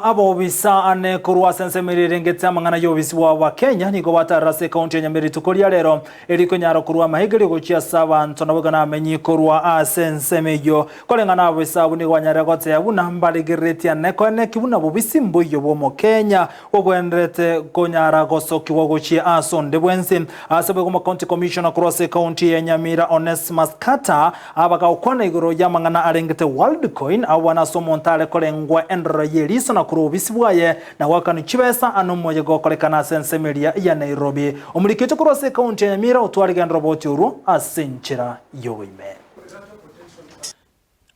Abobisa ane korwa ase ensemo eria erengete amang'ana y'obobisi bw'Abakenya nigo batarire ase ekaunti ya Nyamira rituko ria rero eri konyara korwa amaigerio gochia ase abanto naboigo namenyi korwa ase ensemo eyio. Koreng'ana abobisa abwo nigo banyarire goteba buna mbarigereretie ane koeneki buna bobisi mboiyo bw'Omokenya bogwenerete konyara gosokigwa gochia ase onde bwensi. Ase boigo Omocounty Commissioner korwa ase ekaunti ya Nyamira Onesmus Carter Abagakwana igoro y'amang'ana arengete Worldcoin, abwo nase omonto are korengwa endorero y'eriso na korwa obobisi bwaye, na goakanwa chibesa ase omoyega gokorekana ase ensemo eria ya Nairobi. Omoriki oito korwa ase ekaunti ya Nyamira otware genda roboti orwo ase enchera y'oboime.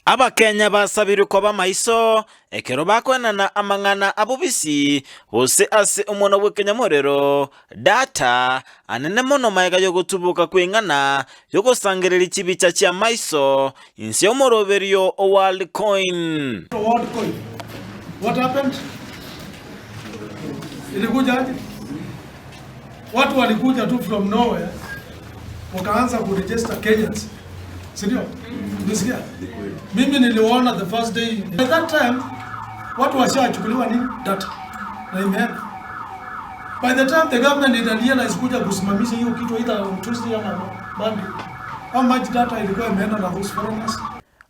Abakenya basabirwe koba maiso ekero bakoenana amang'ana abobisi gose ase omonwa bw'ekenyamorero, data, anene mono magega y'ogotuboka kw'eng'ana y'ogosangereria chibicha chi'amaiso inse y'omoroberio o Worldcoin. Worldcoin. What happened? Ilikuja aje? Watu walikuja tu from nowhere wakaanza kuregister Kenyans. Si ndio? Nisikia? Mimi niliwaona the first day. By that time watu washachukuliwa nini? Data. Na imeenda. By the time the government ita realize kuja kusimamisha hiyo kitu either on Tuesday ama Monday. How much data ilikuwa imeenda na those foreigners?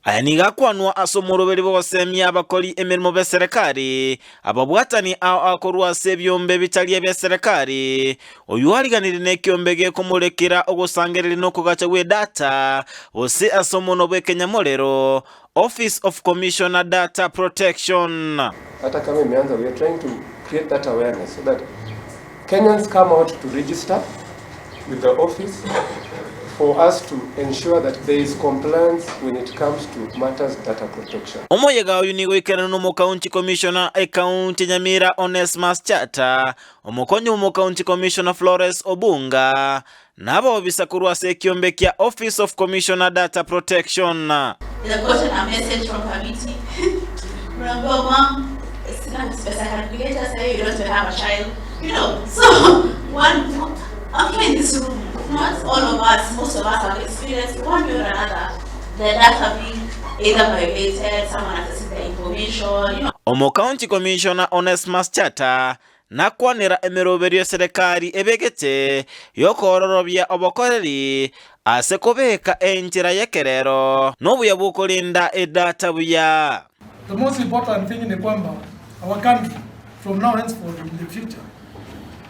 Aya nigo akwanwa ase omoroberi bw'ogosemia abakori emeremo b'eserekari, ababwatani ao akorwa ase ebiombe bitari ebi'eserekari, oyio ariganirie nekiombe gekomorekera ogosangereria na okogacha gw'edata, gose ase omonwa bw'ekenyamorero, Office of Commissioner Data Protection. Hata kama imeanza, we are trying to create that awareness so that Kenyans come out to register with the office for us to ensure that there is compliance when it comes to matters data protection. Omoyega oyo nigo oikeranwe n'Omocounty Commissioner Ekaunti ya Nyamira Onesmus Chata, omokonyi bw'Omocounty Commissioner Florence Obunga, na abobisa korwa ase ekiombe kia Office of Commissioner Data Protection. They've gotten a message from Kamiti. Unaambiwa mom, sina pesa ya calculator sasa you don't even have a child. You know, so one I'm sure in this room, not all of us, most of us have experienced one way or another the data being either violated, someone accessing the information, you know. Omocounty Commissioner Onesmus Chata Nakwanera emeroberio y'eserekari ebegete y'okoororobia obokoreri ase kobeka enchera y'ekerero na obuya bw'okorinda edata buya. The most important thing ni kwamba our country from now henceforth in the future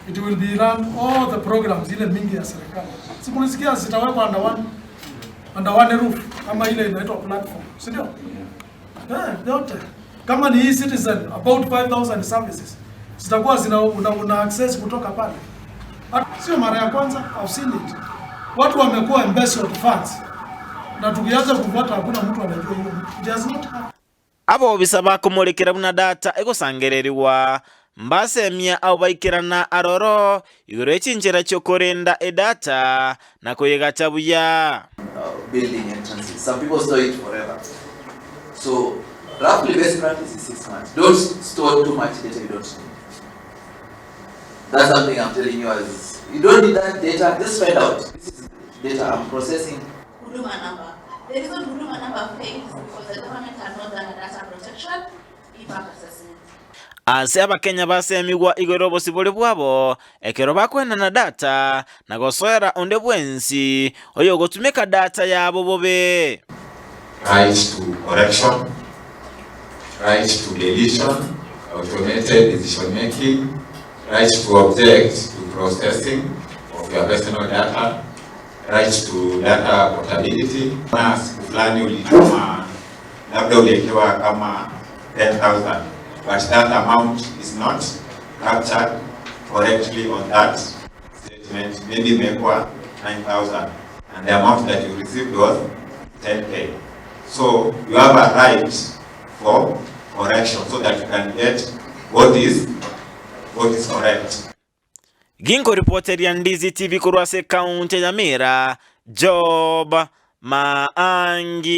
it will be run all the programs ile mingi ya serikali. Si mulisikia zitawekwa under one, under one roof ama ile inaitwa platform, si ndio? Eh, yote kama ni e-citizen about 5000 services zitakuwa zina una, una access kutoka pale. Sio mara ya kwanza, I've seen it. Watu wamekuwa embezzled funds na tukianza kufuata hakuna mtu anajua hiyo. It has not happened. Abobisa bakomorekera buna data egosangererigwa, mbasemia abwo baikerana aroro igoro ye chinchera chi'okorenda edata na koyegacha buya. building entrances. Some people store it forever. So roughly best practice is 6 months. Don't store too much data you don't need. That's something I'm telling you as you don't need that data, just find out. This is data I'm processing. Huduma number. The reason Huduma number failed is because the government had not done a data protection impact assessment. Ase Abakenya basemigwa igoro y'obosibore bwabo ekero bakoenana data na gosoera onde bwensi oyogotumeka data yabo bobe. Right to correction, right to deletion, automated decision making, right to object to processing of your personal data, right to data portability. Na siku fulani ulituma labda uliwekewa kama 10,000 but that amount is not captured correctly on that statement, maybe imewekwa 9,000 and the amount that you received was 10k. So you have a right for correction so that you can get what is what is correct. Ginkoripoteria Ndizi TV korwa ase ekaunti ya Nyamira, Job Maangi.